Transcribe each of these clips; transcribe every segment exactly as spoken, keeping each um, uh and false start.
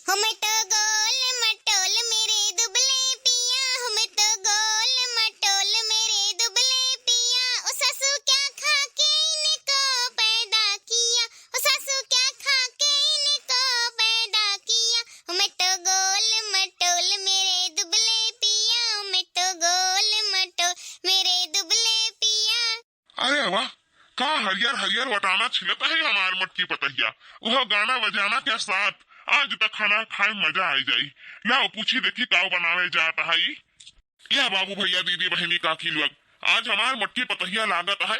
हो मैं तो गोल मटोल मेरे दुबले पिया, हो मैं तो गोल मटोल मेरे दुबले पिया, ओ सासू क्या खा के इनको पैदा किया, ओ सासू क्या खा के इनको पैदा किया, हो मैं तो गोल मटोल मेरे दुबले पिया, हो मैं तो गोल मटोल मेरे दुबले पिया। अरे वाह, का हरियर हरियर वटाना छिलत है हमार मोटकी पतहिया, वह गाना बजाना के साथ। आज त खाना खाए मजा आई जाई। लाओ पूछी देखी का बनावे जात है। या बाबू भैया दीदी बहिनी काकी लोग, आज हमार मोटकी पतहिया लागत है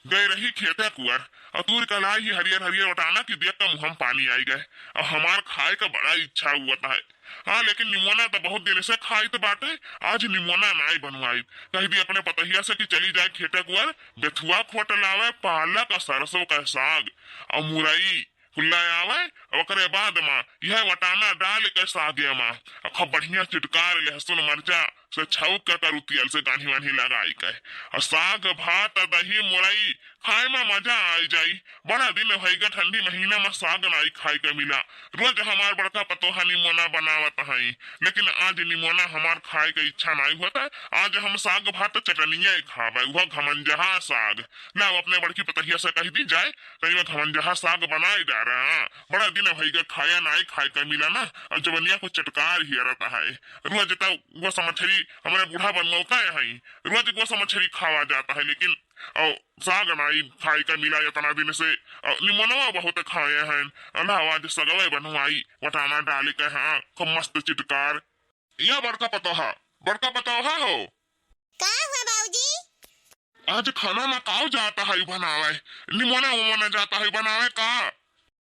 गए रही खेते कुअर, और तूर का लाई ही हरियर हरियर वटाना की देख का मुँह में पानी आई गए, और हमार खाए का बड़ा इच्छा हुआ है। हाँ, लेकिन निमोना त बहुत दिन से खाइत बाटे, आज निमोना नाई बनवाई। कह दी अपने पतहिया से कि चली जाए खेते कुअर, बेथुआ खोट लावे, पालक और सरसों का साग और मुरई कुल्ला आवे, और ओकरे बाद मा यह वटाना डाल के सागे मा और खूब बढ़िया चिटकार लहसुन मरचा से छौक के करू तेल से गान्ही वान्ही लगाई के, और साग भात और दही मुरई खाए में मजा आई जाई। बड़ा दिन होइगा ठंडी महीना में साग नाई खाए के मिला। रोज हमार बड़का पतोहा निमोना बनावत हई, लेकिन आज निमोना हमार खाए के इच्छा नाई होता। आज हम साग भात चटनिया खाबे, वह घमंजहा साग। लाओ अपने बड़की पतहिया से कह दी जाए, तनी में घमंजहा साग बनाए डारा। बड़ा दिन होइगा खाया नाई खाए के मिला ना, और जवनिया को चटकार हियरत है। रोज तो वो समछरी हमारे बूढ़ा बनमौका है, रोज वो समछरी खावा जाता है, लेकिन और साग नाई खाए का मिला इतना दिन से, और निमोनवा बहुत खाए हैं। अल्लाह आज सगवे बनवाई, वटाना डाल के, हाँ, खूब मस्त चिटकार। या बड़का पतोहा, बड़का पतोहा हो। का हुआ बाबूजी? आज खाना में काव जाता है बनावे, निमोना उमोना जाता है बनावे का?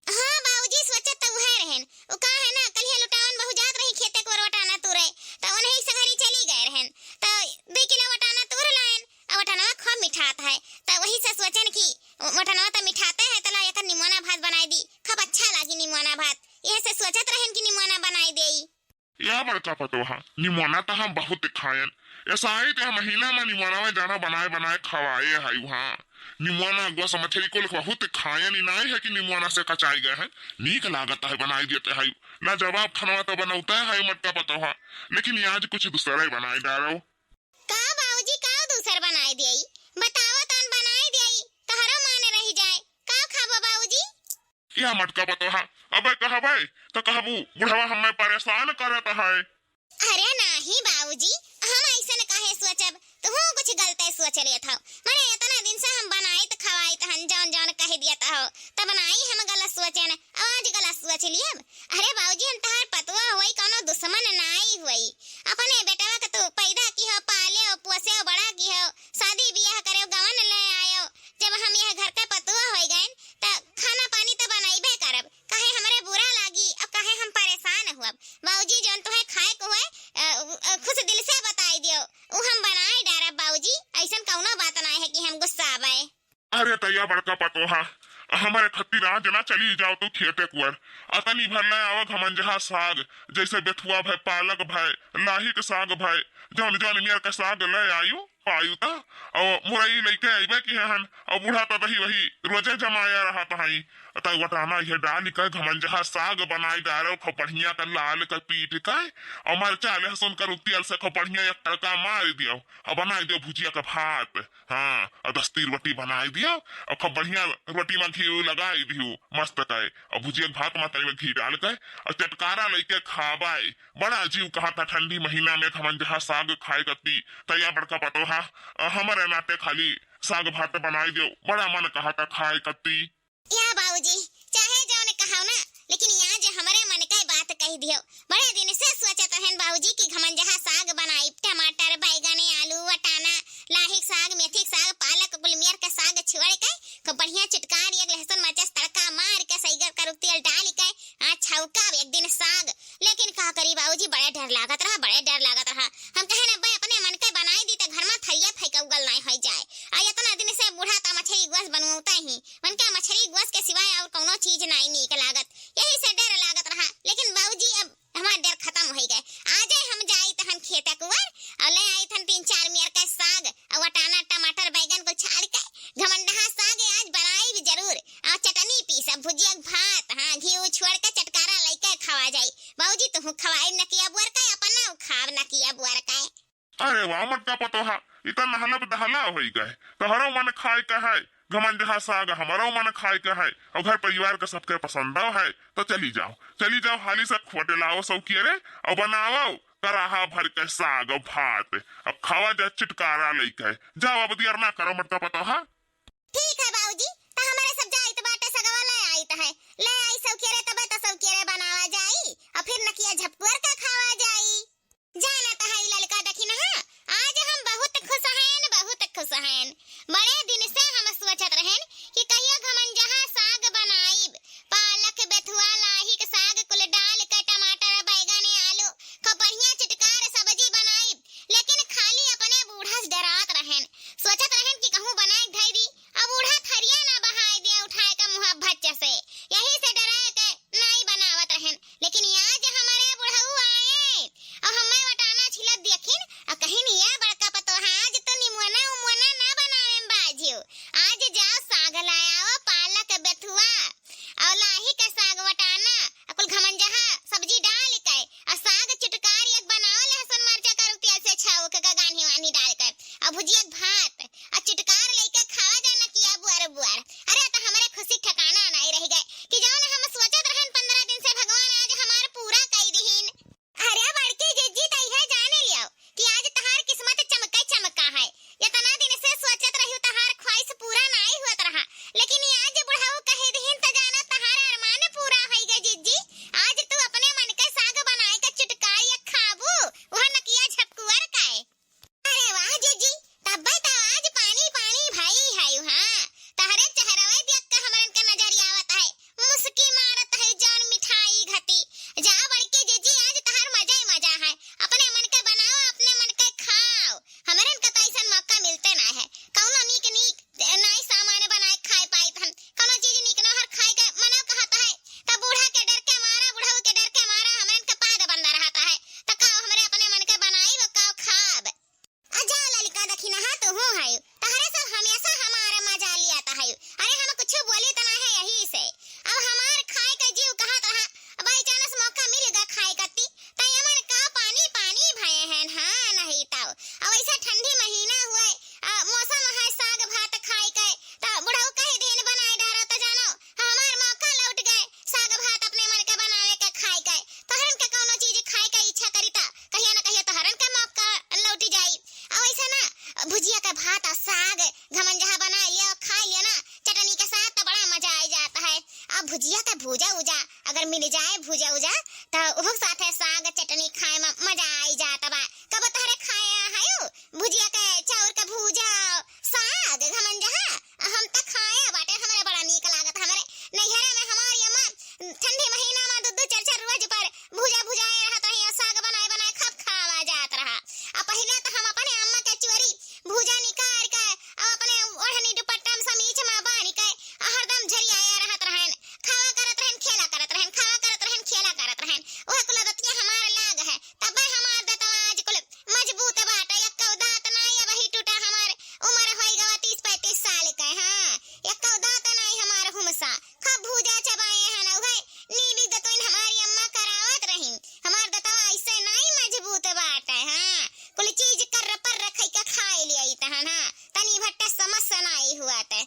हाँ बाबूजी, सोचत त उहे रहन। उ का है ना, कलिया लुटावन बहू जात रही खेते को वटाना तूरे, त उन्हें संगरी चली गए रहन। त दुई किलो वटाना तूर लायन, आ वटानवा खूब मिठात है। त वही से सोचन कि वटानवा त मिठाते है, तला एकर निमोना भात बनाई दी, खूब अच्छा लागी निमोना भात। यह से सोचत रहन कि निमोना बनाई देई। या बड़का पतोहा, निमोना त हम बहुत खायन। ऐसा आई ते महीना में निमोना में जाना बनाए बनाए खवाए है वहाँ। निमोना गोस मछली कुल बहुत खायन, ई नाई है कि निमोना से कचाई गए हैं। नीक लागत है बनाई देते है। लाजवाब खानवा तो बनौते है मोटका पतोहा, लेकिन आज कुछ दूसरा ही बनाए डारो। का बाबूजी, का दूसर बनाए दियाई? बताओ तन बनाए दियाई, तहरो मान रही जाए। का खाबो बाबूजी? या मोटका पतोहा, अबे कहबे त कहबू बुढ़वा हमें परेशान करत है। अरे नाही बाबूजी, हम ऐसन काहे सोचब? तुहू कुछ गलते सोच लेत हो। मने इतना दिन से हम बनाइत खवाइत हन, जौन जौन कह दियत हो, तब नाही हम गलत सोचेन, आज गलत सोच लियब। अरे बाबूजी, हम तहार पतोहा होई, कौनो दुश्मन नाई होई। अपने बेटवा के तू पैदा की हो, पाले हो, पोसे हो, बड़ा की हो, शादी बियाह करे हो, गवन ले आयो। जब हम यह घर के पतोहा होई गए, त खाना पानी त बनइबे करब, काहे हमरे बुरा लागी, अब काहे हम परेशान हुअब? बाबूजी, जौन तुहे खाए के हुए, अ, अ, खुश दिल से बताई दियो, उ हम बनाए डारब बाबूजी, ऐसन कौनो बात ना है कि हम गुस्सा आवे। अरे तैया बड़का पतोहा, हमारे खत्ती राज ना चली जाओ तू खेते कुअर, अतनी भर ले आवा घमंजहा साग, जैसे बेथुआ भय, पालक भय, लाही के साग भय, जौन जौन मियर के साग ले आयु, पायु त, और मुरई लइके अइबे की हन, और बूढ़ा त दही वही रोजे जमाया रहत हई। त वटाना ये डाल के घमंजहा साग बनाई डारो, खूब बढ़िया के लाल के पीट के, और मरचा लहसुन के तेल से खूब बढ़िया एक तड़का मार दियो, और बनाई दियो भुजिया के भात। हाँ, और दस्ती रोटी बनाई दियो, और खूब बढ़िया रोटी में घी लगाई दियो, मस्त के, और भुजिया के भात में तनी में घी डाल के, और चटकारा लइके खाबाई। बड़ा जीव कहा था ठंडी महीना में घमंजहा साग खाए कत्ती। तैया बड़का पतोहा, अ, हमरे नाते खाली साग भात बनाई दियो, बड़ा मन कहा था खाए कत्ती। या बाबूजी, चाहे जौन कहो ना, लेकिन यहाँ जे हमरे मन के बात कह दियो। बड़े दिन से सोचत रहन बाबूजी कि घमंजहा साग बनाई, टमाटर, बैगन, आलू, वटाना, लाही के साग, मेथी के साग, पालक, गुलमियर के साग छोड़ के, खूब बढ़िया चटकार एक लहसुन मरचा से तड़का मार के, सईगर करू तेल डाल के, आ छौका एक दिन साग। लेकिन का करी बाबूजी, बड़े डर लागत रहा, बड़े डर लागत रहा। हम कहे ना, "बे, अपने मन के बनाई दी, त घर में थरिया फेंका उगल नाई होई जाए।" आ इतना दिन से बूढ़ा त मछरी गोस बनौता ही, उनका मछरी गोस के सिवाय और कौनो चीज नाई नीक लागत, यही से डर लागत रहा। लेकिन बाबूजी, अब हमार डर खत्म होई गए। आजे हम जाई तहन खेते कुअर, और ले आई तहन तीन चार मियर के साग, और वटाना, टमाटर, बैगन को छाड़ के घमंडहा साग आज बनाई भी जरूर। और चटनी पीसब, भुजिया के भात, हाँ, घी ऊ छोड़ के चटकारा लइके खावा जाई। बाबूजी, तुहूँ खवाई नकिया बुअर का, अपना खाब नकिया बुअर का। अरे वाह, मोटका पतोहा, ई त नहलब दहला होई गए। तोहरो मन खाए के है घमंजहा साग, हमरो मन खाए के है, और घर परिवार के सबके पसंदो है। तो चली जाओ, चली जाओ, हाली से खोटे लाओ सौकियरे, और बनाओ कराहा भर के साग और भात। अब खावा जा चुटकारा लइके। जाओ, अब दियर ना करो मोटका पतोहा। ठीक है बाबूजी, त हमरे सब जाइत बाटे, सगवा ले आइत है, ले आई सौकियरे, तबे त सौकियरे बनावा जाई, और फिर नकिया झपकुअर का खावा जाई। जानत है ललका दखिनहा, आज हम बहुत खुश हैं, बहुत खुश हैं। बड़े दिन से हम सोचत रहेन कि कहियो घमंजहा साग बनाइब, पालक, बेथुआ, लाही के साग कुल डाल के टमाटर, बैगन, आलू, खूब बढ़िया चटकार सब्जी बनाइब, लेकिन खाली अपने बूढ़ा से डरात रहेन। सोचत रहेन कि कहूँ बनाए के धई दी, अब बूढ़ा थरिया ना बहाए दिया उठाए के मुँह भच्च से, यही से डराए के नाई बनावत रहेन। लेकिन आज हमरे बुढ़ऊ आए, और हमें वटाना छिलत देखिन, और कहिन, "या बड़का पतोहा, आज तो निमुअना उमुअना ना बनावे में बाझियो, आज जाओ साग लायाओ, पालक, बेथुआ, और लाही के साग वटाना, और कुल घमंजहा सब्जी डाल के, और साग चुटकार एक बनाओ, लहसुन मरचा का रुपया से छौक के गान्ही वान्ही डाल के, और भुजिया के भात, और चुटकार लेके खावा जाना किया बुअर बुअर।" अरे, त हमरे खुशी ठिकाना नाई रह गए कि जौन हम सोचत रहन पन्द्रह दिन से, भगवान आज हमार पूरा कई दिहिन। अरे बड़की जिज्जी, त इहे जाने लियो कि आज तहार किस्मत चमके चमका है। इतना दिन से सोचत रही, तहार ख्वाहिश पूरा नाई हुअत रहा, लेकिन ये आज बुढ़ऊ कह दिहिन त जाना तहार अरमान पूरा होई गए जिज्जी। आज तू अपने मन के साग बनाए के चुटकाई खाबू, वह नकिया झपकुअर काए। अरे वाह जिज्जी, तब्बे त आज पानी पानी भई है। हाँ, तहरे चेहरवे देख के हमरन के नजरिया आवत है, मुस्की मारत है जौन मिठाई घटी। जा बड़की जिज्जी, आज तहार मजा ही मजा है। अपने मन के बनाओ, अपने मन के खाओ। हमरन के तो ऐसन मौका मिलते ना है, कौनो नीक नीक नाई सामान बनाए खाए पाई हम, कौनो चीज नीक ना हर खाए के मनो कहत है, त बूढ़ा के डर के मारा, बुढ़ऊ के डर के मारा हमरन के पाद बंदा रहत है। त का हमरे अपने मन के बनाई, वो का खाब? आ जाओ ललिका दखिनहा, तू हूँ है, तहरे सब हमेशा हमार मजा लियात है। अरे हम कुछ बोली त ना है यही से। अब हमार खाए के जीव कहत रहा, by chance मौका मिल गा खाए कती, त एमन का पानी पानी भए हैं, हाँ नहीं तब। अब ऐसा ठंडी महीना हुए, आ, मौसम है साग भात खाए के, त बुढ़ऊ कह देन बनाए डारो त जानो, हमार मौका लौट गए, साग भात अपने मन के बनावे के खाए के। तोहरन के कौनो चीज खाए के इच्छा करी त कहिया न कहिया तोहरन के मौका लौट जाई। अब ऐसा ना, भुजिया के भात और साग घमंजहा बना लिया और खा लिया ना चटनी के साथ, तो बड़ा मजा आ जाता है। अब भुजिया के भूजा उजा अगर मिल जाए, भूजा उजा, तो ओहू साथे साग चटनी खाए में मजा आ जाता बा। कब तोहरे खाया है भुजिया के, चाउर के भूजा, साग घमंजहा? हम त खाए बाटे, हमरे बड़ा नीक लागत। हमरे नैहरे में हमारी अम्मा ठंडी महीना में दू दू चार चार रोज पर भूजा भुजाए रहत रही, साग बनाए बनाए खूब खावा जात रहा। आ पहिले त हम अपने अम्मा के चोरी भूजा निकाल के, आ अपने ओढ़नी दुपट्टा में समीच में बांध के, आ हरदम झरियाए रहत रहन, खावा करत रहन, खेला करत रहन, खावा करत रहन, खेला करत रहन। ओह कुल आदतिया हमार लाग है, तबे हमार दतवा आज कुल मजबूत बाटे, एक्को दांत नाई अबही टूटा। हमार उमर होई गवा तीस पैंतीस साल के, हाँ, एक्को दांत नाई हमार हुमसा। खूब भूजा चबाए हैं ना, उहे नीली दतुइन हमारी अम्मा करावत रही। हमार दतवा ऐसे नाई मजबूत बाटे, हाँ, कुल चीज कर्र पर रखई के खाए लियाई तहन, हाँ, तनी भट्टा समस्या नाई हुआ ते।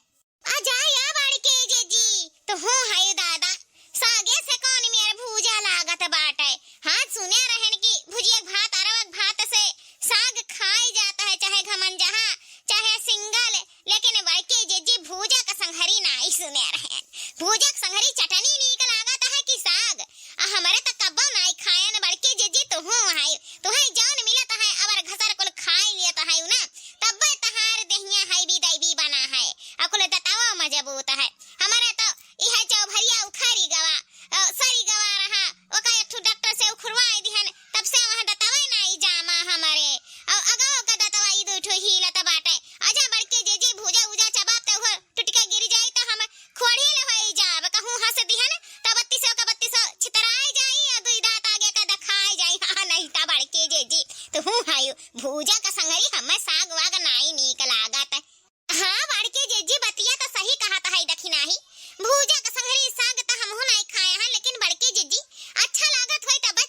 आ जा या बड़के जेजी, तो हो है दादा, सागे से कौन मेर भूजा लागत बाटे। हाँ, सुने रहन कि भुजिया के भात, अरवा के भात से साग खाए जाता है, चाहे घमंजहा, चाहे सिंगल, लेकिन बड़के जेजी भूजा का संघरी नाई सुने रहन। भूजा के संघरी चटनी नीक लागत है कि साग? आ हमरे त कब्बो नाई खायन बड़के जेजी, तुहू है, तुहे जौन मिलत है अबर घसर कुल खाए लियत है ना, तब्बे तहार देहिया है भी दैवी बना है। आ कुल दतवा मजबूत है। हमरे तो इहे चौभरिया उखरी गवा, अ, सरी गवा रहा, ओका एक ठो डॉक्टर से उखरवाए दिहन, तब से वहाँ दतवा नाई जामा हमरे। अ, अगवा का दतवा ई दो ठो हीलत बाटे। आजा बड़के जेजी, भूजा उजा चबाब त उहो टुटके गिर जाई त हम खोड़िल होई जाब। कहूँ हँस दिहन त बत्तीसो का बत्तीसो छितराए जाई, आ दुई दांत आगे का देखाए जाई। हाँ, नहीं त बड़के जेजी, तुहू है भूजा का संगरी, हमें साग वाग नाई नीक लागत। हाँ, बड़के जेजी, बतिया त सही कहत है दखिनाही। भूजा का संगरी साग त हमहू नाई खाए हैं, लेकिन बड़के जेजी, अच्छा लागत होई तबे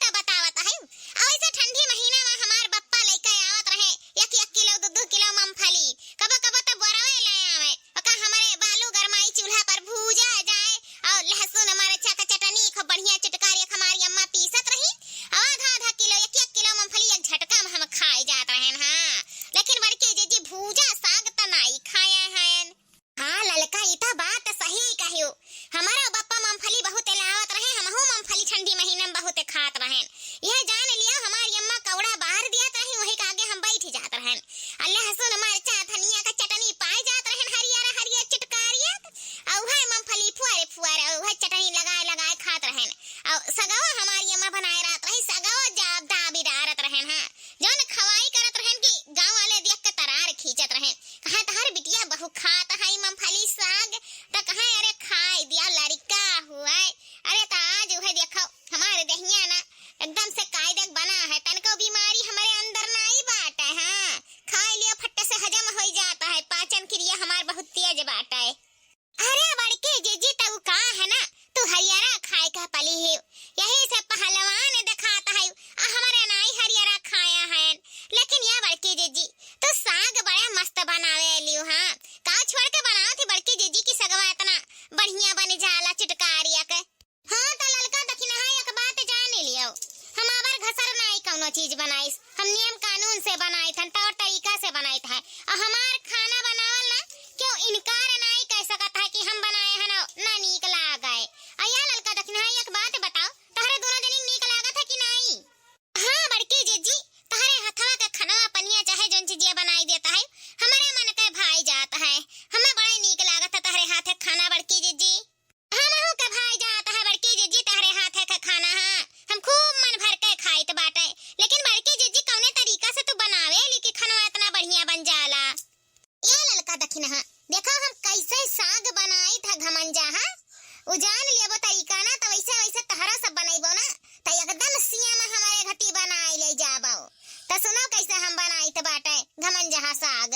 ते खात रहेन। यह जान लिया, हमारी अम्मा कौड़ा बाहर दियात रही, वही के आगे हम बैठ जात रहेन। आ लहसुन, मरचा, धनिया का चटनी पाए जात रहेन, हरियर हरियर चुटकारिया। आ उहे मूंगफली फुआरे फुआरे, आ उहे चटनी लगाए लगाए खात रहेन। आ सगवा हमारी अम्मा बनाए रहत रही, सगवा जाब दाबी डारत रहेन। हाँ, जौन खवाई करत रहेन कि गाँव वाले देख के तरार खींचत रहेन। कहे, "तहार बिटिया बहु खात है मूंगफली साग।" त कहे, "अरे खाए दिया, लड़िका हुए।" अरे त आज उहे देखो, हमारे देहिया ना एकदम से कायदे बना है, तनको बीमारी हमरे अंदर नाई बाटे। हाँ, खाए लियो, फट्टे से हजम होई जात है, पाचन क्रिया हमार बहुत तेज बाटे। अरे बड़की जिज्जी, त उ का है ना, तू हरियरा खाए के पली ही, यही से पहलवान देखात है, आ हमरे नाई हरियरा खाया है। लेकिन या बड़की जिज्जी, तू साग बड़ा मस्त बनावे लियो, हाँ, का छोड़ के बनावत ही बड़की जिज्जी की सगवा इतना बढ़िया बन जाला चुटकारिया के? हाँ, त ललका दखिनहा एक बात जान लियो, हम आबर घसर नाई कौनो चीज बनाइस, हम नियम कानून से बनाइत हन, तौर तरीका से बनाइत है। और हमार खाना बनावल ना क्यों इनकार नाई कह सकत है कि हम बनाए हन और ना नीक लागे। और या ललका दखिनहा एक बात बताओ, तहरे दोनों जनी नीक लागत है कि नाई? हाँ बड़की जिज्जी, तहरे हथवा के खनवा पनिया चाहे जौन चीजिया बनाई देता है, हमरे मन के भाई जात है। हमें बड़ा नीक लागत है तहरे हाथे खाना बड़की जिज्जी। हमहू के भाई जात है बड़की जिज्जी तहरे हाथे के खाना, हाँ, हम खूब मन भर के खाइत बाटे। लेकिन बड़की जिज्जी कौने तरीका से तू बनावे ली कि खनवा इतना बढ़िया बन जाला? ये ललका दखिनहा, देखो हम कैसे साग बनाइत है घमंजा, हाँ? उ जान लेबो तरीका ना, त वैसे वैसे तहरा सब बनैबो ना, त एकदम सियामा हमारे घटी बनाई ले जाबो। त सुनो कैसे हम बनाइत बाटे घमंजहा साग।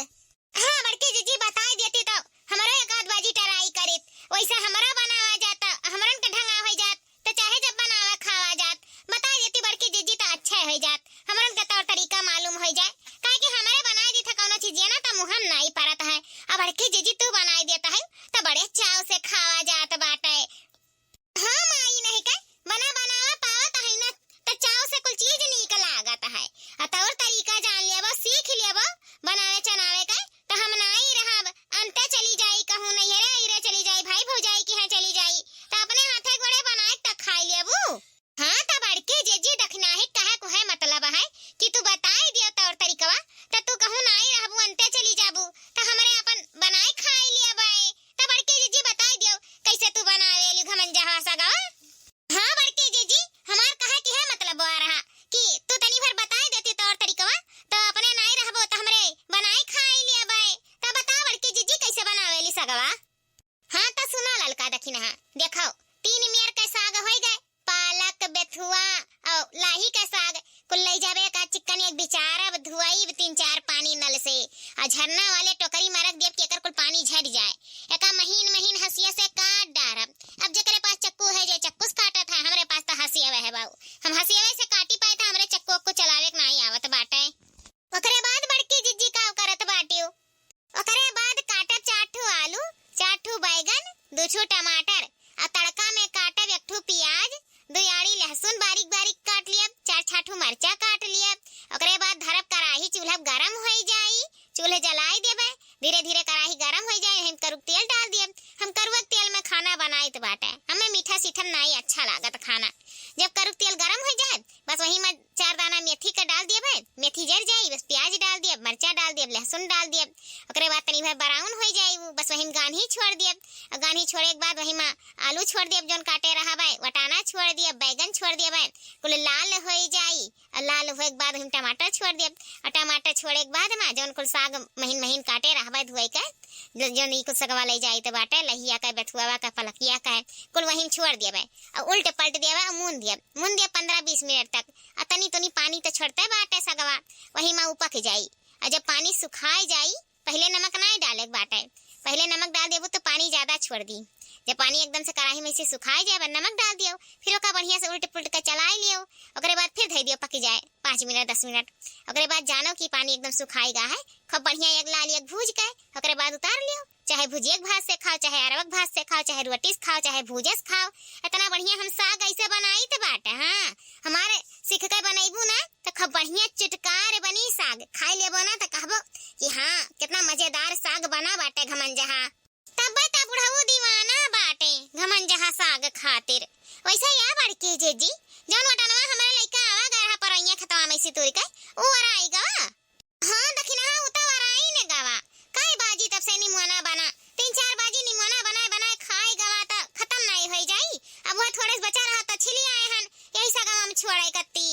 हाँ बड़की जिज्जी, बताई देती त हमरो एक आध बाजी try करित, वैसे हमरा बनावा जात, हमरन के ढंगा होई जात। त चाहे जब बनावे खावा जात, बताई देती बड़की जिज्जी त अच्छा होई जात, हमरन के तौर तरीका मालूम होई जाए, काहे कि हमरे बनाई दी था कौनो चीजिया ना त मुँह में नाई परत है। अब बड़की जिज्जी तू बनाई देता है त बड़े चाव से खावा जात बाटे। हाँ माई, नहीं के बना बनावा पावत है ना, त चाव से कुल चीज नीक लागत है। आ तौर तरीका जान लेबो, सीख लेबो बनावे चनावे के, त हम नाई रहब, अंते चली जाई, कहूँ नैहरे अइरे चली जाई, भाई भौजाई के यहाँ चली जाई, त अपने हाथे गोड़े बनाए त खाई लेबू। हाँ, त बड़की जिज्जी दखिनहा कहे को है मतलब है कि तू बताई दियो तौर तरीकवा, त तू कहूँ नाई रहबू, अंते चली जाबू, त हमरे अपन बनाए खाई लेबै। त बड़की जिज्जी बताई दियो कैसे तू बनावेली घमंजहा सगवा। हाँ बड़की जिज्जी, हमार कहे के है मतलब आ रहा कि तू तनी भर बताई देती तौर तरीकवा, त अपने नाई रहबो त हमरे बनाए खाई लेबै। त बता बड़की जिज्जी कैसे बनावेली सगवा। हाँ, त सुनो ललका दखिनहा, देखो, तीन मेर के साग होई गए, पालक, बेथुआ और लाही के साग। कुल लई जाबे, एका चिक्कन एक बिचारब, धुआइब तीन चार पानी नल से, आ झरना वाले टोकरी में रख देब कि एकर कुल पानी झड़ जाए। एका महीन महीन हसिया से काट डारब। अब जेकरे पास चक्कू है, जे चक्कू से काटत है, हमरे पास त हसिया है बाऊ, हम हसिया से काटी पाए त हमरे चक्कू उक्कू चलावे के नाई आवत बाटे। ओकरे बाद बड़की जिज्जी का करत बाटियो? ओकरे बाद काटब चार ठो आलू, चार ठो बैगन, दू ठो टमाटर, आ तड़का में काटब एक ठो पियाज, दो आड़ी लहसुन बारीक बारीक काट लियब, चार छह ठो मरचा काट लियब। ओकरे बाद धरब कराही, चूल्हा गरम होई जाई, चूल्हा जलाई देबे, धीरे धीरे कराही गरम होई जाई, हम करुक तेल डाल दियब। हम करुआ तेल में खाना बनाइत बाटे, हमें मीठा सीठा नाई अच्छा लागत खाना। जब करुक तेल गरम होई जाए, बस वही में चार दाना मेथी का डाल दियब, मेथी जर जाई, बस प्याज डाल दियब, मरचा डाल दियब, लहसुन डाल दियब। ओकरे बाद तनी भर brown होई जाई उ, बस वही में गान्ही छोड़ दियब। और गान्ही छोड़े के बाद वही में आलू छोड़ दियब, जौन काटे रहबे, वटाना छोड़ दियब, बैगन छोड़ दियब, कुल लाल होई जाई। और लाल होए के बाद वही में टमाटर छोड़ दियब। और टमाटर छोड़े के बाद में जौन कुल साग महीन महीन काटे रहबे धोए के, ज-, जौन ई कुल सगवा लई जाइत बाटे, लहिया के, बेथुआवा के, पलकिया के, कुल वही में छोड़ दियब। और उल्ट पलट दियब और मून दियब, मून दियब पन्द्रह बीस मिनट तक। आ तनी तनी पानी त छोड़ते बाटे सगवा, वही में उ पक जाई। आ जब पानी सुखाई जाई, पहिले नमक नाई डाले के बाटे, पहिले नमक डाल देबू त पानी ज्यादा छोड़ दी। जब पानी एकदम से कराही में से सुखाई जाए, नमक डाल दियो, फिर ओका बढ़िया से उल्ट पुल्ट के चलाई लियो। ओकरे बाद फिर धई दियो पक जाए पाँच मिनट, दस मिनट। ओकरे बाद जानो कि पानी एकदम सुखाई गा है, खूब बढ़िया एक लाल एक भूज के ओकरे बाद उतार लियो। चाहे भुजिया के भात से खाओ, चाहे अरवा के भात से खाओ, चाहे रोटी से खाओ, चाहे भूजा से खाओ। इतना बढ़िया हम साग ऐसे बनाइत बाटे। हाँ, हमारे सीख के बनैबू ना, त खूब बढ़िया चुटकार बनी साग। खाई लेबो ना, त कहबो कि हाँ, कितना मजेदार साग बना बाटे घमंजहा। तब्बे त बुढ़ऊ दीवाना बाटे घमंजहा साग खातिर। वैसे या बड़की जिज्जी, जौन वटाना तूरी का, उ वराई गवा। हाँ दखिनहा, उ त वराई ने गवा। कई बाजी तब से निमोना बना, तीन चार बाजी निमोना बनाए बनाए खाए गवा त खतम नाई होई जाई। अब वह थोड़े से बचा रहा त छिली आए हन, यही सगवा में छोड़े कत्ती।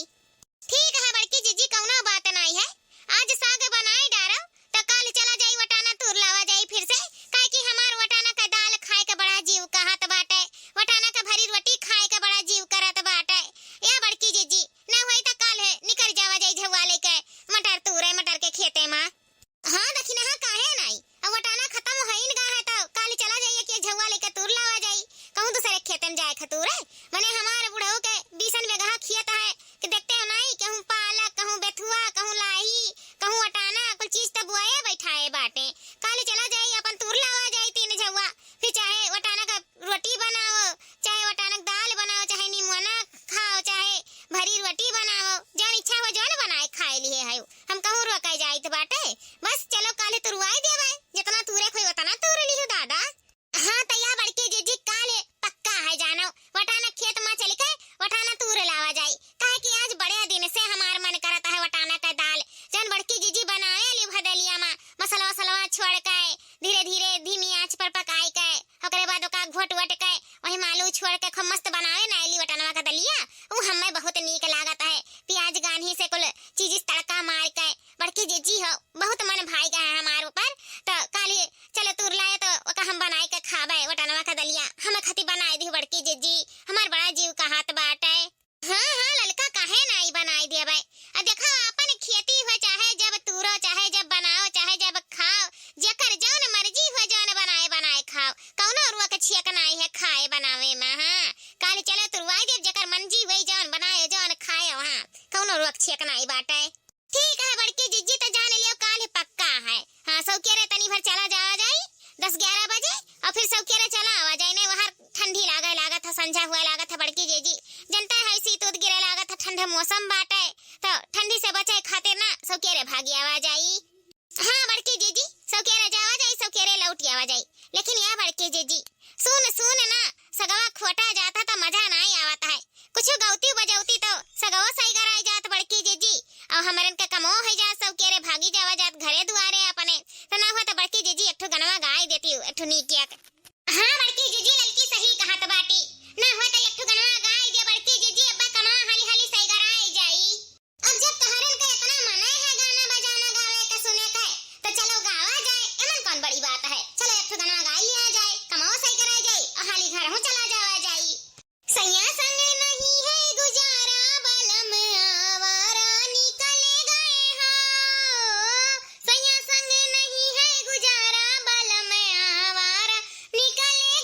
ठीक है बड़की जिज्जी, कउनो बात नाई है, आज साग बनाए डारो, त काल चला जाई वटाना तूर लावा जाई फिर से, काहे कि हमार वटाना का दाल खाए के बड़ा जीव कहत बाटे, वटाना का भरी रोटी खाए के बड़ा जीव करत बाटे। या बड़की जिज्जी, ना होई त काल है निकर जावा जाई झउआ लेके मटर तूरे, मटर के खेते मा। हाँ दखिनहा, काहे नाई, अब वटाना खतम होइन गा है त काल चला जाई कि झउआ लेके तूर लावा जाई, कहूँ दूसरे खेते में जाए खतूरे। मने हमार बुढ़ऊ के बीसन बीघा खेत है, कि देखते हो नाई, कहूँ पालक, कहूँ बेथुआ, कहूँ लाही, कहूँ अटाना, कुल चीज त बुआए बैठाए बाटे। काल चला जाई, अपन तूर लावा जाई तीन झउआ, फिर चाहे अटाना का रोटी बनाओ, चाहे अटाना का दाल बनाओ, चाहे निमोना खाओ, चाहे भरी रोटी बनाओ, जौन इच्छा हो जौन बनाए खाए लिए है, हम कहूँ रोके जाइत बाटे। बस चलो काल तुरवाई देवे, जितना तूरे कोई उतना तूर लिहो दादा। हाँ त या बड़की जिज्जी, काल पक्का है जानो, वटाना खेत मा चल के वटाना तूर लावा जाई, काहे कि आज बड़े दिन से हमार मन करत है वटाना का दाल, जौन बड़की जिज्जी बनावे ली भदलिया मा, मसलवा वसलवा छोड़ के, धीरे धीरे धीमी आँच पर पकाई के, ओकरे बाद ओका घोट वोट के, वही मालू छोड़ के खूब मस्त बनावे ना ली वटानवा का दलिया, उ हमें बहुत नीक लागत है। प्याज गान्ही से कुल चीज तड़का मार के, बड़की जिज्जी हो, बहुत मन भाई गए है हमार ऊपर, त काल चलो तूर लाए त ओका हम बनाए के खाबे, वटानवा का दलिया हम खती बनाए दी बड़की जिज्जी, हमार बड़ा जीव कहत बाटे। हाँ, हाँ, ललका काहे नाई बनाई देबे। आ देखो, आपन खेती हो, चाहे जब तूरो, चाहे जब बनाओ, चाहे जब खाओ, जेकर जौन मर्जी हो, जौन बनाए, बनाए खाओ, कौनो रोक छियक नाई है खाए बनावे मा। हाँ, काल चलो तुरवाई देब, जेकर मर्जी होई, जौन बनाए, जौन खाए, हाँ, कौनो रोक छियक नाई बाटे। ठीक है बड़की जिज्जी, त जान लियो काल पक्का है। हाँ, सौकेरे तनी भर चला जावा जाई दस ग्यारह बजे, और फिर सौकेरे चला आवा जाई, नहीं वहाँ ठंडी लागे लागत है, संझा हुआ लागत है बड़की जिज्जी, जनता है शीत उत गिरे लागत है, ठंडा मौसम बाटे, तो ठंडी से बचे खातिर ना सौकेरे भागी आवा जाई। हाँ बड़की जिज्जी, सौकेरे जावा जाई, सौकेरे लौट आवा जाई। लेकिन या बड़की जिज्जी, सुन सुन ना, सगवा खोटा जाता त मजा नाई आवत है। कुछ गौती बजौती तो सगवा सही कराई जात बड़की जिज्जी, और हमरन के कमो हो जात, सौकेरे भागी जावा जात घरे दुआरे अपने। त ना हुआ त बड़की जिज्जी एक ठो गनवा गाई देती, एक ठो नीक एक। हाँ बड़की जिज्जी, ललकी सही कहत बाटी। ना हुआ त एक ठो गनवा गाई दे बड़की जिज्जी, अब्बा कमा हाली हाली सही कराई जाई। अब जब तोहरन के इतना मने है गाना बजाना गावे के सुने के, तो चलो गावा जाए, एमन कौन बड़ी बात है। चलो एक ठो गनवा गाई लिया जाए, कमाओ सही कराई जाए, और हाली घर हूँ चला जावा जाई। सैया संग नहीं है गुजारा, बलम आवारा निकले गए हो। सैया संग नहीं है गुजारा, बलम आवारा निकले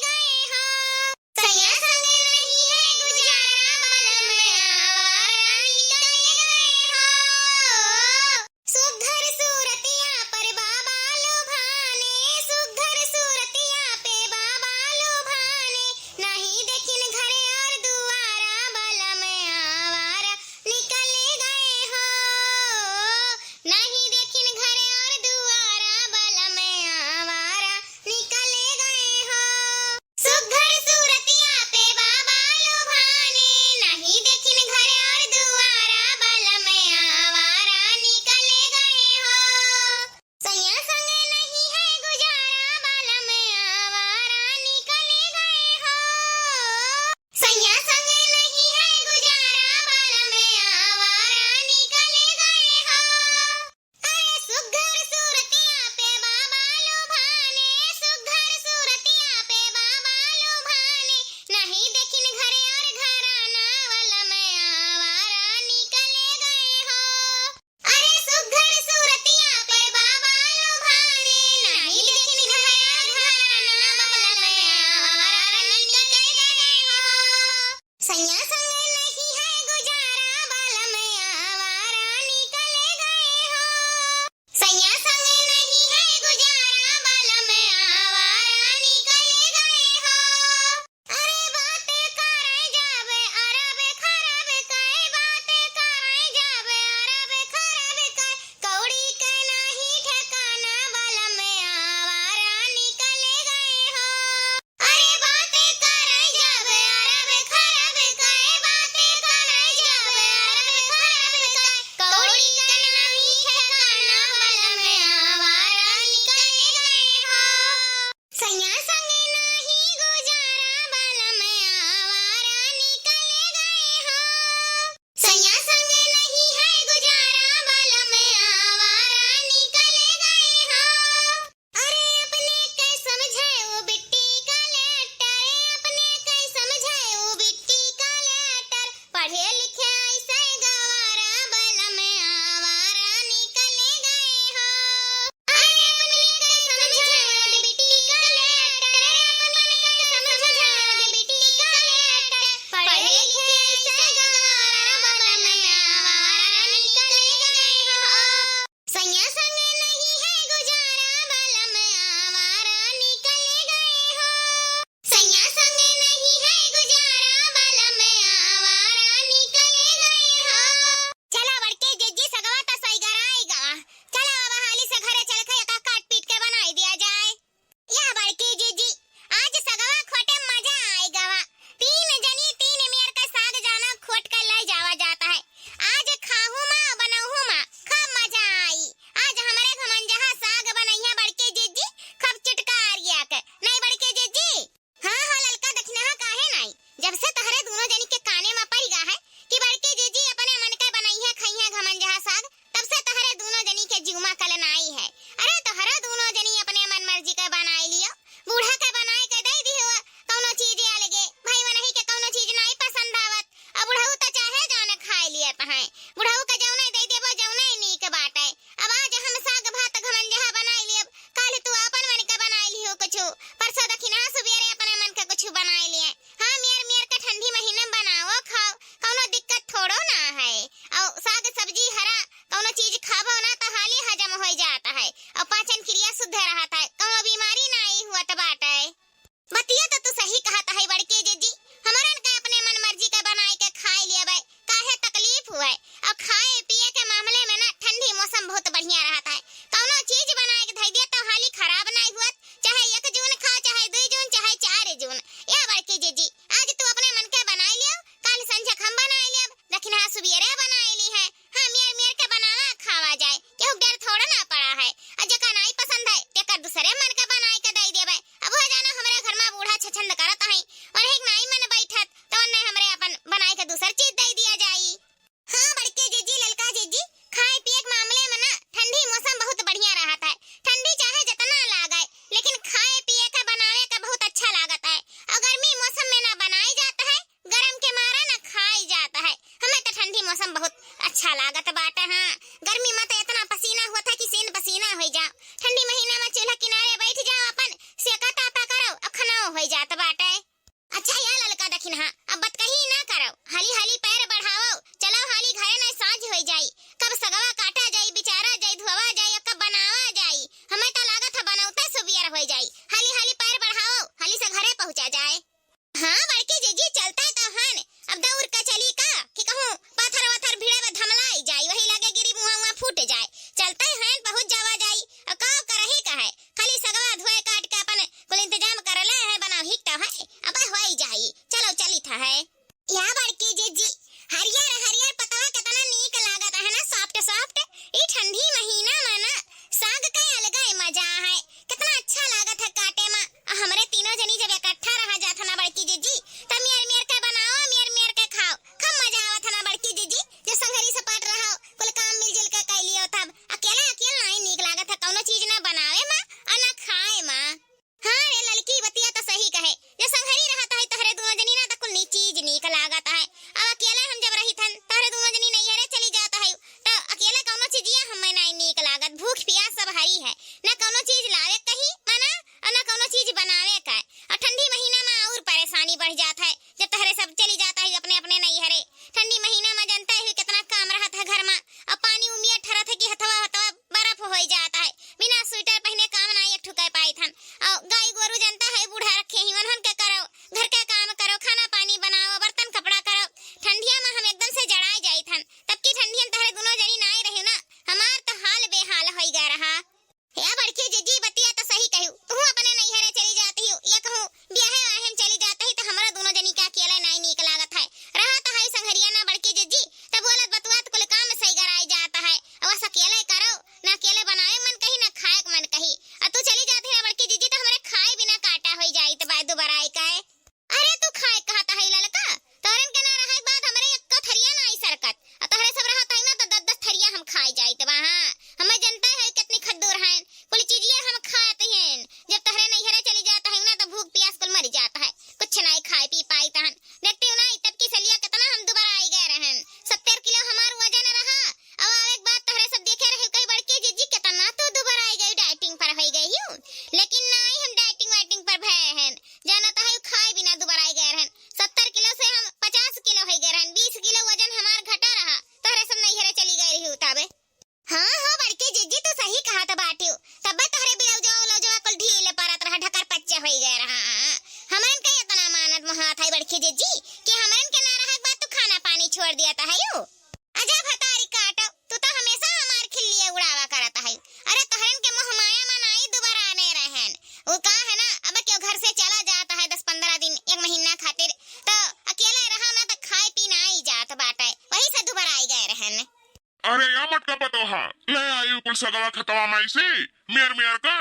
अरे या मटका पतोहा, ले आयु कुल सगवा खतवा माई से, मेर मेर के।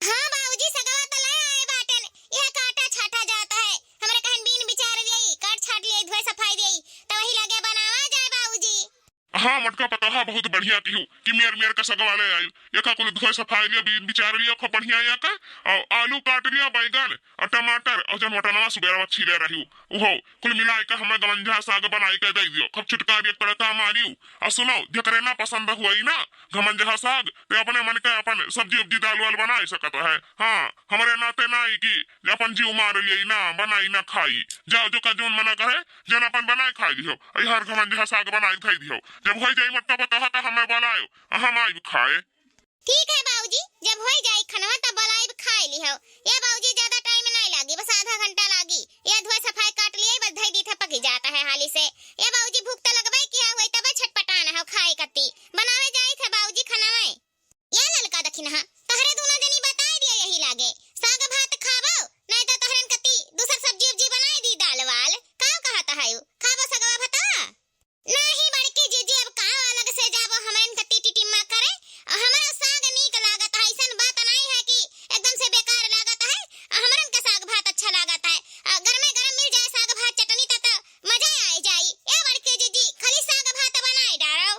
हाँ बाबूजी, सगवा त ले आए बाटेन, यह काटा छाटा जात है, हमरे कहन बीन बिचार लियई, काट छाट लियई, धोए सफाई देई, त वही लगे बनावा जाए बाबूजी। हाँ मटका पतोहा, बहुत बढ़िया किहू कि मेर मेर के सगवा ले आयु, एका कुल धोए सफाई लिया, बीन बिचार लिया, खूब बढ़िया या के, और आलू काट लिया, बैगन, और टमाटर, और जौन वटनवा सुबेरवा छीले रहिउ, उहो कुल मिलाइ के हमें गमंजा साग बनाइ के दइ दियो। खूब चुटका भी एक तड़का मारिउ। आ सुनो, जेकरे ना पसंद हुई ना गमंजा साग, ते अपने मन के अपन सब्जी उब्जी दाल वाल बनाइ सकत है। हाँ, हमरे नाते ना आई कि अपन जीव मार लिये ना, बनाई ना खाई। जाओ, जो का जौन मना करे, जौन अपन बनाइ खाइ लिहो। अई हर गमंजा साग बनाइ धइ दिहो। जब होइ जाई मटका पतोहा त हमें बुलायो, हम आइब खाए। ठीक है बाबूजी, जब होइ जाई खनवा तब बुलाइब खाए लिहो। या बाबूजी, ज्यादा टाइम नाहीं लागी, बस आधा घंटा लागी। या धोए सफाई काट लिया, बस धई दीथे पकी जात है हाली से। या बाबूजी, भूख त लगबे किहा होई, तबे छटपटान हो खाए कती। बनावे जाई थे बाबूजी खनवा। या ललका दखिनहा, तहरे दूनो जनी बताइ दिया यही लागे, साग भात खाबो, नाहीं त तहरेन कती दूसर सब्जी उब्जी बनाइ दी, दाल वाल। का कहत है उ? खाबो सगवा भतवा? नाहीं बड़की जीजी, अब का अलग से जाबो हमरन कती टिटिम्मा करे? हमरो साग नीक लागत है, अइसन बात नाहीं है कि एकदम से बेकार लागत है। हमरन का साग भात अच्छा लागत है। आ, गरमे गरम मिल जाए साग भात चटनी त, त मजा आइ जाई। ए बड़की जीजी, खाली साग भात बनाइ डारो।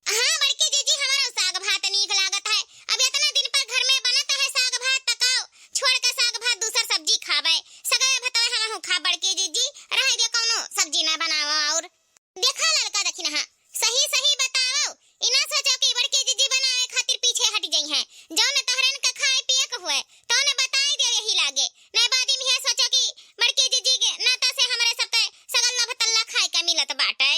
हाँ बड़की जीजी, हमरो साग भात नीक लागत है। अब एतना दिन पर घर में बनत है साग भात, त काउ छोड़ के साग भात दूसर सब्जी खाबे? सगवे भतवे हमहूँ खाब बड़की जीजी, रहे दे कौनो सब्जी ना बनावा और। देखा ललका दखिनहा, सही सही बतावो, ई ना सोचो कि बड़की जीजी बनावे खातिर पीछे हटि जइहैं। जौन तोहरन का खाए पिए के हुए, तौन बताइ दियो यही लागे। नाहीं बाद में यह सोचो कि बड़की जीजी के नाता से हमरे सबके सगल्ला भतल्ला खाए के मिलत बाटे।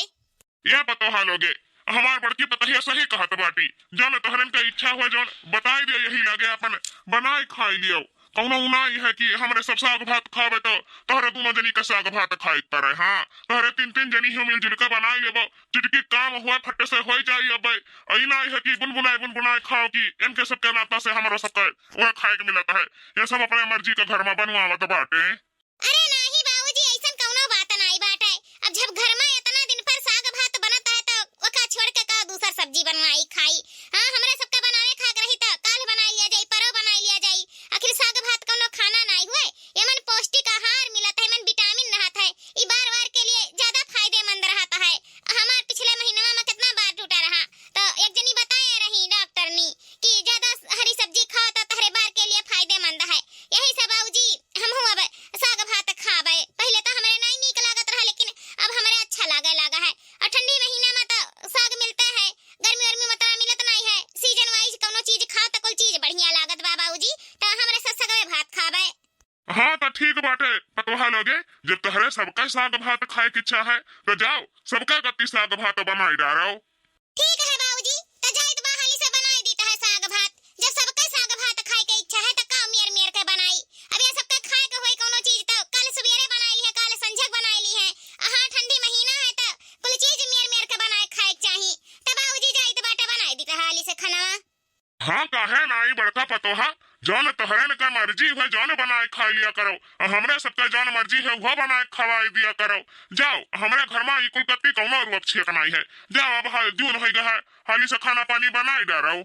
या पतोहा लोगे, हमार बड़की पतोहिया सही कहत बाटी। जौन तोहरन का इच्छा हुए, जौन बताइ दियो यही लागे, अपन बनाइ खाइ लियो। कौनो उ नाहीं है कि हमरे सब साग भात खाबे तो तोहरे दूनो जनी का साग भात खाए के परे। हाँ, तोहरे तीन तीन जनी ही मिलजुल के बनाइ लेबो, चुटकी काम हुआ फट्टे से होइ जाई। अब ई नाहीं है कि बुनबुनाए बुनबुनाए खाओ कि इनके सबके नाता से हमरो सबके वह खाए के मिलत है। ये सब अपने मर्जी का घर में बनवावत बाटे। अरे नाहीं बाबूजी, अइसन कौनो बात नाहीं बाटे। अब जब घर में एतना दिन पर साग भात बनत है तो ओका छोड़ के का दूसर सब्जी बनवाई खाई? हाँ, हमरे सबका बनावे खाए के रही त काल बनाइ लिया जाई, परौ बनाइ लिया जाई। आखिर साग भात कौनो खाना नाहीं हुए, एमन पौष्टिक आहार मिलत है, एमन विटामिन रहत है, ई बार बार के लिए ज्यादा फायदेमंद रहत है। हमार पिछले महीनवा में केतना बार टूटा रहा, तो एक जनी बताए रही डॉक्टरनी कि ज्यादा हरी सब्जी खाओ तो तहरे बार के लिए फायदेमंद है। यही से बाबूजी, हमहू अब साग भात खाबे। पहिले तो हमरे नाहीं नीक लागत रहा, लेकिन अब हमरे अच्छा लागे लागा है। और ठंडी महीना में तो साग मिलते है, गर्मी वर्मी में उतना मिलत नाहीं है। सीजन वाइज कौनो चीज खाओ तो कुल चीज बढ़िया लागत बा बाबूजी, तो हमरे सब सगवे भात खाबे। हाँ, त ठीक बाटे, पतोहा लोगे, जब तोहरे सबके साग भात खाए के इच्छा है, तो जाओ, सबके कत्ती साग भात बनाई डारो। ठीक है बाबूजी, त जाइत बा हाली से बनाई दीत है साग भात। जब सबके साग भात खाए के इच्छा है, त का मेर मेर के बनाई? अब ये सबके खाए के होई कौनो चीज, त काल सुबेरे बनाई ली है, काल संझक बनाई ली है। हाँ, ठंडी महीना है, त कुल चीज मेर मेर के बनाए खाए के चाही। त बाबूजी जाइत बाटे बनाई दीत है हाली से खनवा। हाँ, काहे नाई बड़का पतोहा, जौन तोहरन के मर्जी हुए, जौन बनाए खाए लिया करो। आ हमरे सबके जौन मर्जी है, वह बनाए खवाए दिया करो। जाओ, हमरे घर में ई कुल कत्ती कौनो रुअक छियक नाई है। जाओ, अब हाल जून होइ गया है, हाली से खाना पानी बनाए डारो।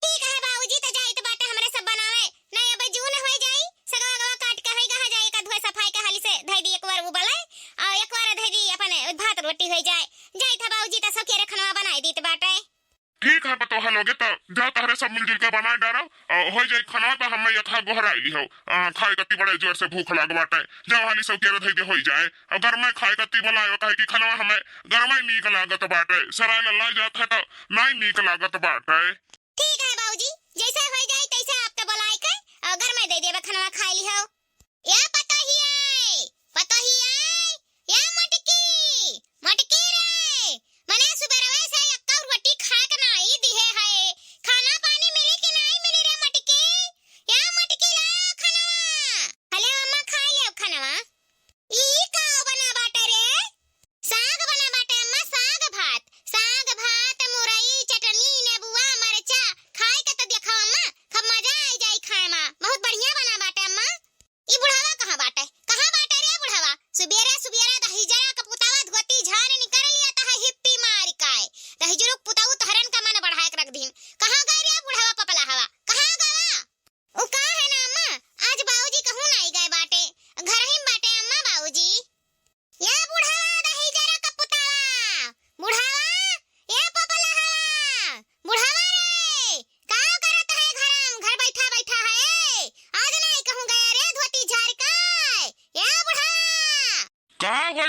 ठीक है बाबूजी, त जाइत बाटे हमरे सब बनावे। नाई अब जून होइ जाई, सगवा गवा काट के होइ गया जाए, का धोए सफाई के हाली से धइ दी, एक बार उबले, और एक बार धइ दी अपन भात रोटी होइ जाए। जाइत है बाबूजी, त सकेरे खनवा बनाए दीत बाटे। ठीक है पतोहा लोगे, त जाओ तहरे सब मिलजुल के बनाए डारो, और होइ जाई खाना, त हमें यथा गोहराई ली हो। आ, खाए कत्ती बड़े जोर से भूख लाग बाटे। जाओ हाली सब के रधई दे होइ जाए। और घर में खाए कत्ती बनाए, काहे कि खाना हमें घर में नीक लागत बाटे। सराय लल्ला जात है त नाई नीक लागत बाटे। ठीक है बाबूजी, जैसे होइ जाई तैसे आपके बुलाए के, और घर में दे देबे खाना खाए ली हो। या पतोहिया, पतोहिया, या मटकी, मटकी रे, मने सुबेरवे से एक्का रोटी खाए के नाई दिहे है, खाना पानी मिली कि नाई मिली रे मटकी? या मटकी लाओ खनवा। अले अम्मा खाए ले खनवा। ई का बना बाटे रे? साग बना बाटे अम्मा, साग भात, साग भात, मुरई, चटनी, नेबुआ, मरचा, खाए के त देखो अम्मा, खूब मजा आई जाई खाए में, बहुत बढ़िया बना बाटे अम्मा। ई बुढ़ावा कहाँ बाटे? कहाँ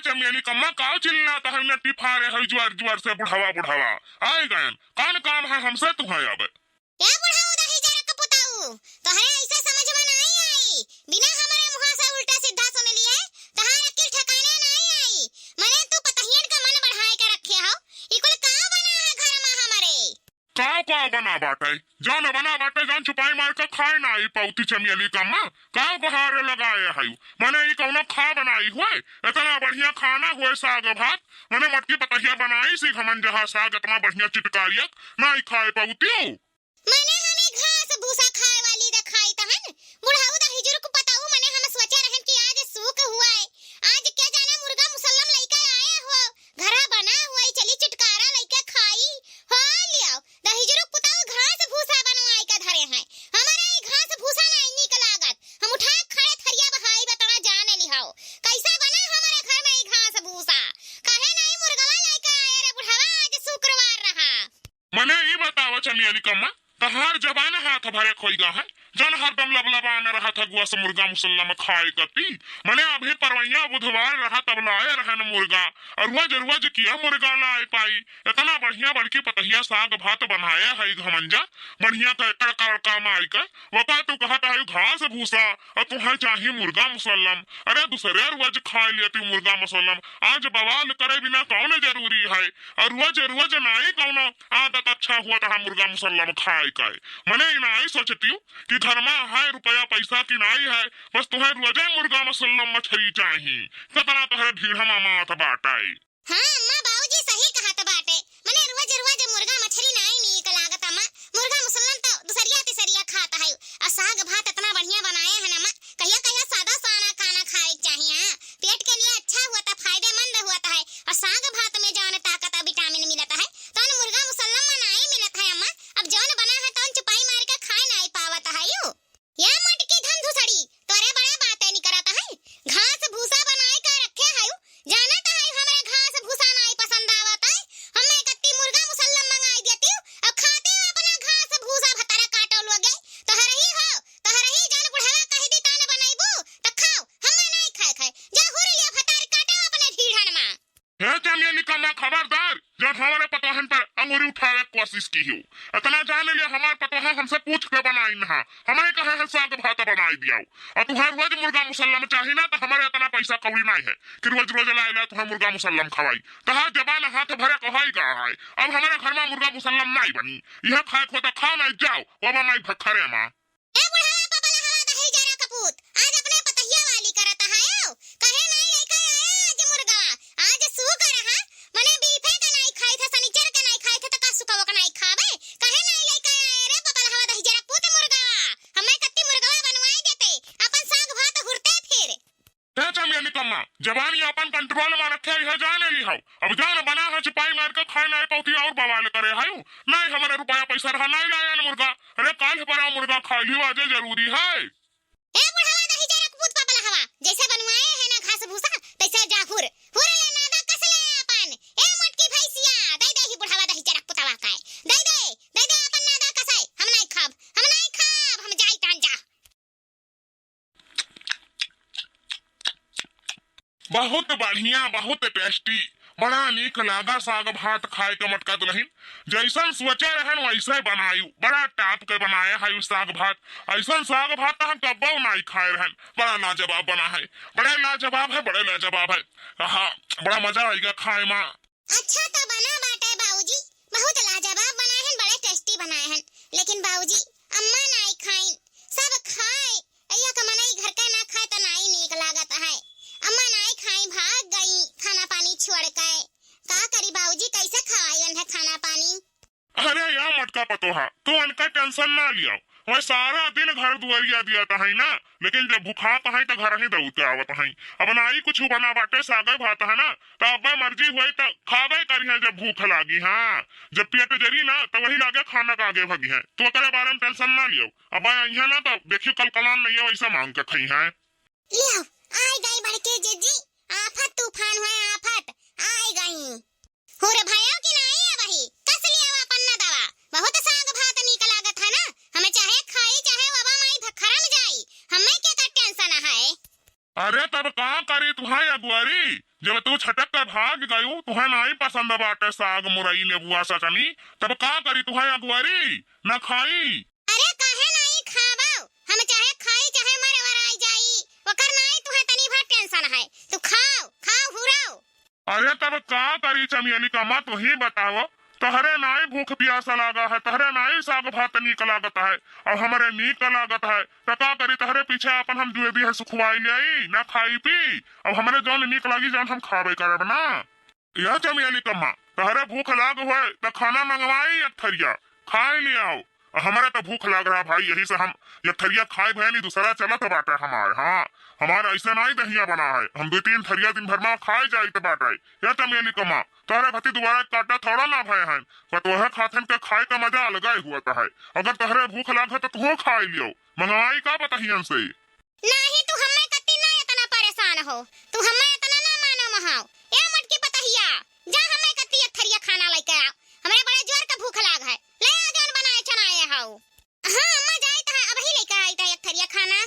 चमेली कम्मा, काव चिल्लात है, नट्टी फारे है जुआर जुआर से, बुढ़वा बुढ़वा। आइ गयन, कौन काम है हमसे तुहैं अब? ए बुढ़ऊ दहिजरा क पुतऊ, तोहरे ऐसे समझ में नाहीं आई। बिना हमरे मुँहा से उल्टा सीधा सुन लिहे, तोहार अकिल ठिकाने नाहीं आई। मने तू पतहियन क मन बढ़ाए के रखे हौ। ई कुल का बना है घर में हमरे? काव काव बना बाटै? जौन बना बाटै, जौन चुपाई मार के खाए नाहीं पउती चमेली कम्मा। काव गोहारे लगाए हयू? मने ई कौनो खा बनाई हुए? एतना बढ़िया खाना हुए साग भात। मने मोटकी पतहिया बनाइस ई घमंजहा साग एतना बढ़िया चिटकारियक, नाहीं खाए पउतियू। मने हमें घास भूसा खाए वाली देखाइत हन। बुढ़ऊ दहिजरा क पुतऊ, मने हम सोचे रहन कि आज सूक हुआ है, आज क्या जाने मुर्गा मुसल्लम लइके आए हो, घरा बना हुआ है, चली चुटकारा लइके खाई। हो लियाओ, दहिजरा क पुतऊ घास भूसा बनवाए के धरे हैं। हमरे ई घास भूसा नाहीं नीक लागत, हम उठा के खड़े थरिया बहाई बतना जान लिहाओ। कैसे बने हमरे घर में ई घास भूसा? काहे नाहीं मुर्गवा लइके आए रे बुढ़वा, आज शुक्रवार रहा। मने ई बतावा चमेली कम्मा, तहार जबान हाथ भरे खोइगा है, जौन हरदम लबलबान रहत है गुआ से मुर्गा मुसल्लम खाए कती। मने अभी परवैया बुधवार रहा तब लाए रहन मुर्गा, और रोज रोज किया मुर्गा लाए पाई। एतना बढ़िया बड़की पतहिया साग भात बनाया है घमंजा, बढ़िया का तड़का वड़का माई का, वका तू कहत है घास भूसा, और तुहैं चाही मुर्गा मुसल्लम। अरे दुसरे रोज खाए लेती मुर्गा मुसल्लम, आज बवाल करे बिना कौन जरूरी है? और रोज रोज नाहीं कौनो आदत अच्छा हुआ तहा मुर्गा मुसल्लम खाए का। मने ई नाहीं सोचतियू कि घर मा है रुपया पैसा कि नाहीं है, बस तुहैं रोजे मुर्गा मुसल्लम मछरी चाही। कतना तोहरे ढीढ़मा मात बाटै। हाँ अम्मा, बाऊजी सही कहत बाटे। मने रोज रोज मुर्गा मछरी नाहीं नीक लागत अम्मा। मुर्गा मुसल्लम तो दुसरिया तिसरिया खात है। और साग भात एतना बढ़िया बनाए हैं अम्मा, कहिया कहिया सादा साना खाना खाए के चाही। हाँ, पेट के लिए अच्छा होत है, फायदेमंद होत है। और साग भात में जौन ताकत और विटामिन मिलत है, तौन मुर्गा मुसल्लम में नाहीं मिलत है अम्मा। अब जौन बना है तौन चुपाई मार के खाए नाहीं पावत है यू। या मोटकी धन धुसड़ी, तोरे बड़े बातें निकरत है। घास भूसा बनाए के रखे है, जानत है हमरे घास भूसा नाहीं पसंद आवत है। हमें कत्ती मुर्गा मुसल्लम मंगाई देती, अब खाती अपना घास भूसा भतारा काटो लोगे। तोहरही हो, तोहरही जौन बुढ़वा कहि दी तौन बनइबू, त खाओ, हमें नाहीं खाए खाए। जा हुर लिया भतार काटो अपने ढीढ़न मा। हे चमेली कम्मा, खबरदार, जब हमरे पतोहन पर अंगुरी उठावे के कोशिश किहू। एतना जान लिया, हमार पतोह हमसे पूछ के बनाइन हा, हमें कहे है साग भात बनाई दियाओ। और तुहैं रोज मुर्गा मुसल्लम चाही ना, तो हमरे एतना पैसा कौड़ी नाहीं है कि रोज रोज लाए ला तुहैं मुर्गा मुसल्लम खवाई। तहार जबान हाथ भरे कहई गा है, अब हमरे घर मा मुर्गा मुसल्लम नाहीं बनी। यह खाए खो तो खाओ, नाहीं जाओ, बाबा माई भखरे मा। ए बुढ़वा पपलहवा दहिजरा क पूत, आज अपने पतहिया वाली करत है हो। काहे नाहीं लइके आए आज मुर्गवा? आज सुक रहा, मने बीफे के नाहीं खाइत है, सनिचर के नाहीं खाइत है, त का सुकवा के नाहीं खाबे? काहे नाहीं लइके आए रे पपलहवा दहिजरा क पूत मुर्गवा? हमें कत्ती मुर्गवा बनवाए देते, अपन साग भात हुरते फिर। ए चमेली कम्मा, जबानी अपन control मा रखे, यह जान लिहाओ। अब जान बना है चुपाई मार के खाए नाहीं पउती और बवाल करे है। नाहीं हमरे रुपया पैसा रहा, नाहीं लायन मुर्गा। अरे काल्ह बड़ा मुर्गा खाए लियो, आजे जरूरी है। ए बुढ़वा दहिजरा क पूत पपलहवा, जैसे बनवाए है ना घास भूसा, तैसे जा हुर, हुर ले नादा कस ले अपन। ए मोटकी भैंसिया, दे दे ही बुढ़वा दहिजरा क पुतवा का, दे दे, दे दे अपन नादा कसाए। हम नाहीं खाब, हम नाहीं खाब, हम जाई तहन जा। बहुत बढ़िया, बहुत tasty, बड़ा नीक लागा साग भात खाए के मोटका दुलहिन। जैसन सोचे रहन वैसे बनायू, बड़ा top के बनाए है उ साग भात। ऐसन साग भात तो हम कब्बो नाहीं खाए रहन, बड़ा लाजवाब बना है, बड़े लाजवाब है, बड़े लाजवाब है। हाँ, बड़ा मजा आइगा खाए मा। अच्छा तो बना बाटे बाऊजी, बहुत लाजवाब बनाए हन, बड़े tasty बनाए हन। लेकिन बाऊजी, अम्मा नाई खाइन, सब खाए, एक मनई घर के ना खाए तो नाई नीक लागत है। अम्मा नाई खाई, भाग गई खाना पानी छोड़ के। का करी बाऊजी, कैसे खवाई उन्हें खाना पानी? अरे या मोटका पतोहा, तू उनका tension ना लियो। वह सारा दिन घर दुआरिया दिया तो है ना, लेकिन जब भुखात है तो घर ही दौड़ते आवत है। अब नाई कुछ बना बाटे, सागे भात है ना, तो अब मर्जी हुई तो खाबे करिहे जब भूख लागी। हाँ, जब पेट जरी ना तो वही लागे खाना का आगे भगी है। तू ओकरे बारे में tension ना लियो। अब यहाँ ना तो देखियो कल कलान नहीं है, वैसा मांग के खाई है। लियो, आई गई बड़के जिज्जी, आफत तूफान हुए आफत, आई गई। हो रे भाइयों की नाई है वही, कस लिया अपन ना दवा, बहुत साग भात नीक लागत है ना, हमें चाहे खाई चाहे वबा माई भखरम जाई, हमें के का tension है। अरे तब का करी तू हाँ अगुआरी, जब तू छटक के भाग गयू, तुहे नाई पसंद बाटे साग, मुरई, नेबुआ, सकनी, तब का करी तुहे अगुआरी, ना खाई। अरे काहे नाई खाबो? हम चाहे खाई, चाहे मरे वराई जाई, ओकर नाई तुहे तनी भर tension है। तू खाओ, खाओ, हुराओ। अरे तब का करी चमेली कम्मा, तू ही बताओ, तहरे नाई भूख प्यास लागा है, तहरे नाई साग भात नीक लागत है, अब हमरे नीक लागत है, त का करी, तहरे पीछे आपन हम जुए दिहे सुखवाई ल्याई, ना खाई पी, अब हमरे जौन नीक लागी जौन हम खाबे करब ना। या चमेली कम्मा, तहरे भूख लाग होए त खाना मंगवाई एक थरिया, खाई लियाओ। हमरे त भूख लाग रहा भाई, यही से हम एक थरिया खाए भए नहीं, दूसरा चलत बाटे हमार। हाँ, हमार ऐसे नाई दहिया बना है, हम दुई तीन थरिया दिन भर मा खाए जाइत बाटे। या चमेली कम्मा, तहरे खातिर दुबारा काटा थोड़ा ना भए हैं, पतोहे खाथन के खाए का मजा अलगा ही हुआ है। अगर तहरे भूख लाग है त तू खाए लियो, मंगवाई का पतहियन से? नाही, तू हम्मे कत्ती ना इतना परेशान हो, तू हम्मे इतना ना मानो महाव। ए मोटकी पतहिया, जा हम्मे कत्ती एक थरिया खाना लइके आओ, हमरे बड़े जोर के भूख लाग है, ले आ जौन बनाए चनाए हौ। हाँ अम्मा, जाइत है, अबही लइके आइत है एक थरिया खाना।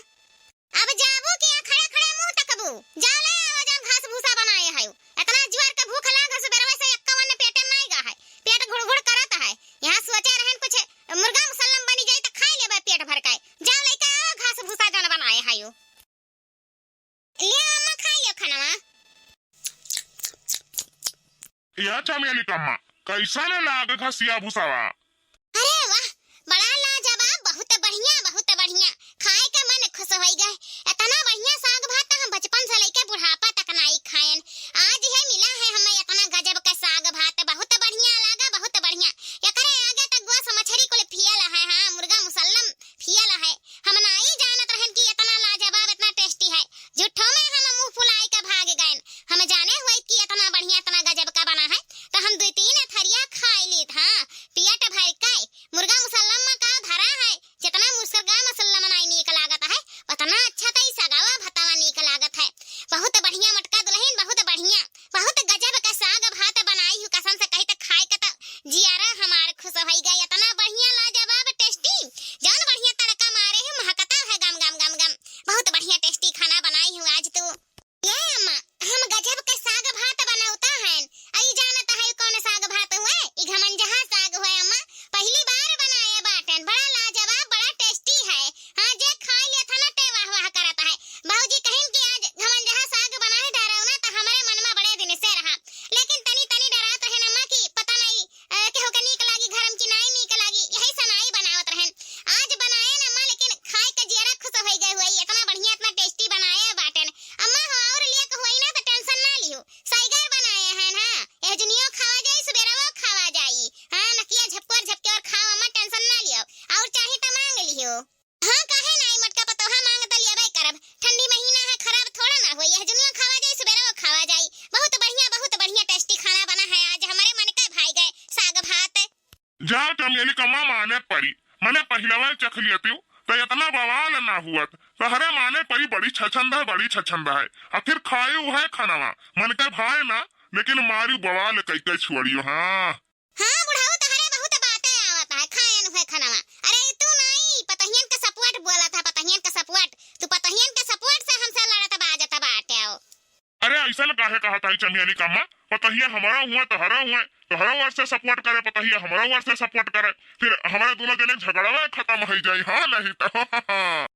अब जाबू कि यहाँ खड़े खड़े मुँह तकबू? जा ले आवा जौन घास भूसा बनाए हौ, इतना जोर के भूख लाग है, सुबेरवे से एक्का वन्न पेटे में नाई गा है, पेट घुड़घुड़ करत है। यहाँ सोचे रहन कुछ मुर्गा मुसल्लम बनी जाई त खाई लेबे पेट भर के। जाओ लइके आओ घास भूसा जौन बनाए हयो। लियो अम्मा खाई लियो खानवा। या चमेली कम्मा, कैसन लाग घसिया भूसावा? अरे वाह, बड़ा लाजवाब, बहुत बढ़िया, बहुत बढ़िया। खाए के मन खुश होई गए। इतना बढ़िया साग भात त हम बचपन से लइके बुढ़ापा तक नाई खाएन। आज है मिला है हमें इतना गजब का साग भात, बहुत बढ़िया लागा, बहुत बढ़िया। एकरे आगे त गोस मछरी कुल फेल है, हाँ, मुर्गा मुसल्लम फेल है। हम नाई जानत रहन कि इतना लाजवाब, इतना tasty है। झूठो में हम मुँह फुलाए के भाग गएन। हम जाने हुए कि इतना बढ़िया, इतना गजब का बना है, त हम दुई तीन थरिया खाई लीत, हाँ, पेट भर के। मुर्गा मुसल्लम में का धरा है, जितना मुर्गा मुसल्लम नाई नीक लागत है, उतना अच्छा त ई सगावा भतावा नीक लागत है। बहुत बढ़िया मोटका दुलहिन, बहुत बढ़िया, बहुत गजब का साग भात बनाई हू, कसम से कही त खाए के त जियारा हमार खुश होई गए। इतना बढ़िया लाजवाब tasty, जौन बढ़िया तड़का मारे हू, महकता है गम गम गम गम। बहुत बढ़िया tasty खाना बनाई हू आज तू। ये अम्मा, हम गजब के साग भात बनौता हन। अई जानत है कौन साग भात हुए? ई घमंजहा साग हुए अम्मा, पहली बार बनाए बाटन। बड़ा लाजवाब, बड़ा tasty है। हाँ, जे खाई लेत है ना, ते वाह वाह करत है। भौजी कहिन कि आज घमंजहा साग बना है डरौना, त हमरे मन में बड़े दिन से रहा, लेकिन तनी तनी डरात रहन अम्मा कि पता नहीं अ, केहू के नीक लागी घर में कि नाई नीक लागी, यही से नाई बनावत रहन। आज बनाए न अम्मा, लेकिन खाए के जियरा खुश होई गए हुई, इतना बढ़िया, इतना tasty बनाए बाटेन। अम्मा हो और लेक होई ना त tension ना लियो, सैगर बनाए हैं ना, एह जुनियो खावा जाई, सुबेरवो खावा जाई। हाँ, नकिया झपकोर झपकोर खाओ अम्मा, tension ना लियो, और चाही त मांग लियो। हाँ, काहे नाई, मोटका पतोहा मांग त लियबे करब। ठंडी महीना है, खराब थोड़ा ना होई। यह जुनियो खावा जाई, सुबेरवो खावा जाई। बहुत बढ़िया, बहुत बढ़िया tasty खाना बना है आज। हमरे मन के भाई गए साग भात। जा चमेली कम्मा माने परी, मने पहिलवा चख लियतिउ, त इतना बवाल ना हुअत। तहरे माने परी बड़ी छछंद है, बड़ी छछंद है। आखिर खाए है खानवा, मन के भाए ना, लेकिन मारी बवाल कई कई छुअड़ियो। हाँ। हाँ बुढ़ऊ, तहरे बहुत बातें आवत है, खाएन हुए खनवा। अरे तू नाई, पतहियन के support बोलत है, पतहियन के support। तू पतहियन के support से हमसे लड़त बाजत बाटे हो। अरे ऐसन काहे कहत है चमेली कम्मा? पतहिया हमारा हुआ, तहरा हुआ, तहरा ओर से support करे, पतहिया हमारा ओर से support करे, फिर हमारे दोनों जने झगड़वा खत्म हो जाई, हाँ नहीं तो।